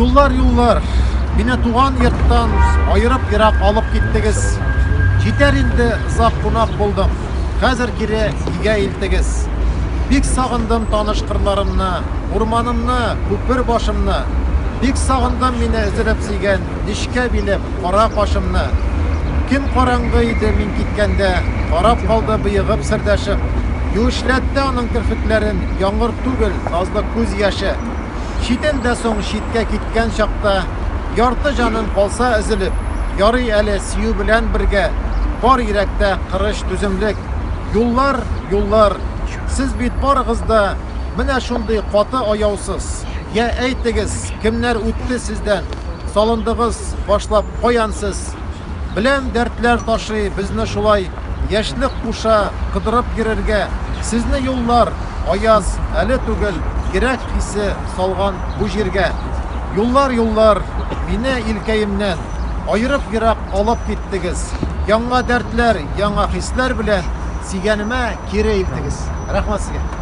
Юллар, юллар, мине туган йорттан аерып ерак алып киттегез. Җитәр инде, озак кунак булдым. Хәзер кире өйгә илтегез. Бик сагындым таныш кырларымны, урманымны, күпер башымны. Бик сагындым мине өзелеп сөйгән нечкә билем, кара кашымны. Көн караңгы иде мин киткәндә, карап калды боегып сердәшем. Юешләтте аның керфекләрен яңгыр түгел, назлы күз яше. Читен дә соң читкә киткән чакта, ярты җаның калса өзелеп, ярый әле сөю белән бергә, бар йөрәктә кырыч түземлек. Юллар, юллар, сез бит барыгыз да менә шундый каты аяусыз. Я әйтегез, кемнәр үтте сездән, салындыгыз башлап каян сез? Беләм, дәртләр ташый безне шулай, Яшьлек куша кыдырып йөрергә. Сезне юллар, аяз, әле түгел, Йөрәк хисе салган бу җиргә. Юллар, юллар, мине илкәемнән Аерып ерак алып киттегез. Яңа дәртләр, яңа хисләр белән Сөйгәнемә кире илтегез. Рәхмәт сезгә.